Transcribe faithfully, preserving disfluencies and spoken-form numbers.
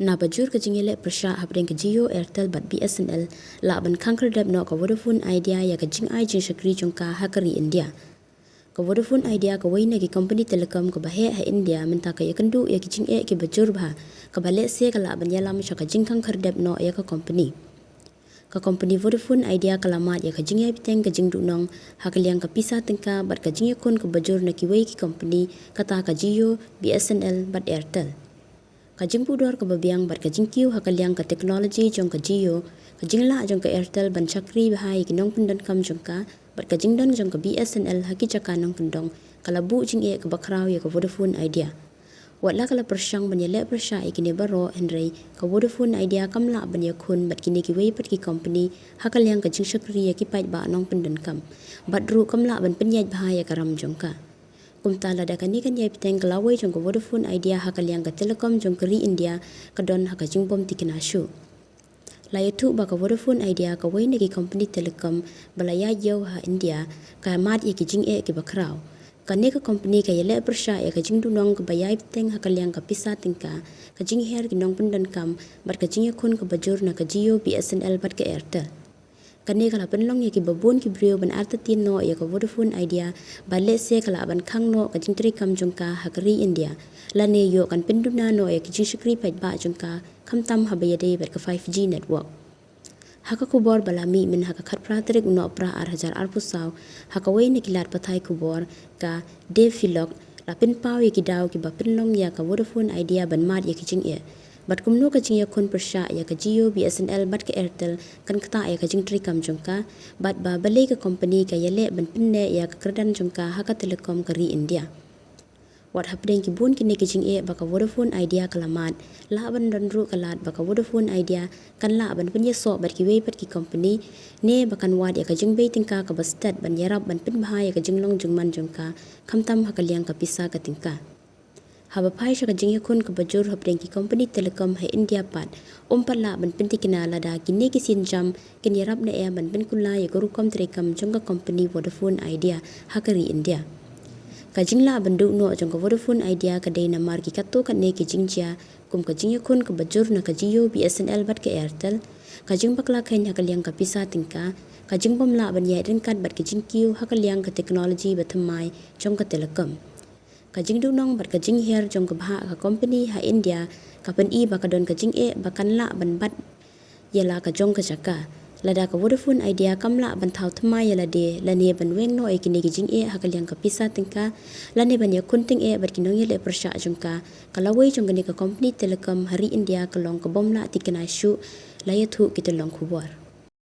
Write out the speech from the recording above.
Naba jur ka jingïaleh pyrshah hapdeng ka Jio, Airtel bad B S N L, lah ban khang khyrdep noh ka Vodafone Idea ïa ka jingai jingshakri jong ka ha ka ri India. Ka Vodafone Idea kawei na ki company telecom kaba heh ha India mynta ka ïakynduh ïa ki jingeh kiba jur bha, kaba lehse ka lah ban ïalam sha ka jingkhang khyrdep noh ïa ka company. Ka company Vodafone Idea ka la mad ïa ka jingïai bteng ka jingduhnong ha ka liang ka pisa tyngka bad ka jingïakhun kaba jur na kiwei ki company, kata ka Jio, B S N L bad Airtel. Ka jingbuhdor kaba biang bad ka jingkiew ha ka liang ka technology jong ka Jio, ka jinglah jong ka Airtel ban shakri bha ïa ki nongpyndonkam jong ka, bad ka jingdon jong ka B S N L ha ki jaka nongkyndong, ka la buh jingeh kaba khraw ïa ka Vodafone Idea. Wat la ka la pyrshang ban ïaleh pyrshah ïa kine baroh, hynrei ka Vodafone Idea kam lah ban ïakhun bad kine kiwei pat ki company ha ka liang ka jingshakri ïa ki paidbah nongpyndonkam, bad ruh kam lah ban pynïaid bha ïa ka ram jong ka. Kumta, lada kane ka ïai bteng ka lawei jong ka Vodafone Idea ha ka liang ka telecom jong ka ri India ka don ha ka jingbym tikna shuh. La ïathuh ba ka Vodafone Idea kawei na ki company telecom ba la ïaid ïew ha India, ka mad ïa ki jingeh kiba khraw. Kane ka company ka ïaleh pyrshah ïa ka jingduhnong kaba ïai bteng ha ka liang ka pisa tyngka, ka jinghiar ki nongpyndonkam, bad ka jingïakhun kaba jur na ka Jio, B S N L bad ka Airtel. Kane ka la pynlong ïa kiba bun ki briew ban artatien noh ïa ka Vodafone Idea, ba lehse ka lah ban khang noh ka jingtreikam jong ka ha ka ri India, lane ïoh kan pynduna noh ïa ki jingshakri paidbah jong ka, khamtam haba ïadei bad ka five G network. Ha ka khubor ba la mih mynha ka khatphra tarik u Nohprah ar hajar arphew saw, ha kawei na ki lad pathai khubor, ka Dave Filok, la pynpaw ïa ki daw kiba pynlong ïa ka Vodafone Idea ban mad ïa ki jingeh, bad kumno ka jingïakhun pyrshah ïa ka Jio, B S N L bad ka Airtel kan ktah ïa ka jingtreikam jong ka, bad ba balei ka company ka ïaleh ban pynneh ïa ka kyrdan jong ka ha ka telecom ka ri India. Wat hapdeng ki bun kine ki jingeh ba ka Vodafone Idea ka la mad, lah ban don ruh ka lad ba ka Vodafone Idea kan lah ban pynïasoh bad kiwei pat ki company, ne ba kan wad ïa ka jingbei tyngka kaba stet ban ïarap ban pynbha ïa ka jinglong jingman jong ka, khamtam ha ka liang ka pisa ka tyngka. Haba phai sha ka jingïakhun kaba jur hapdeng ki company telecom ha India pat, um pat lah ban pyntikna lada kine ki sienjam kin ïarap ne em ban pynkular ïa ka rukom treikam jong ka company Vodafone Idea ha ka ri India. Ka jinglah ban duh noh jong ka Vodafone Idea ka dei namar ki katto katne ki jingjia, kum ka jingïakhun kaba jur na ka Jio, B S N L bad ka Airtel, ka jingbakla kheiñ ha ka liang ka pisa tyngka, ka jingbym lah ban ïaid ryngkat bad ka jingkiew ha ka liang ka technology bathymmai jong ka telecom. Ka jingduhnong bad ka jinghiar jong ka bhah ka company ha India ka pyni ba ka don ka jingeh ba kan lah ban bat ïa la ka jong ka jaka. Lada ka Vodafone Idea kam lah ban thaw thymmai ïa lade, lane ban weng noh ïa kine ki jingeh ha ka liang ka pisa tyngka, lane ban ïakhun tyngeh bad ki nongïaleh pyrshah jong ka, ka lawei jong kane ka company telecom ha ri India ka long ka bym lah tikna shuh, la ïathuh ki tyllong khubor.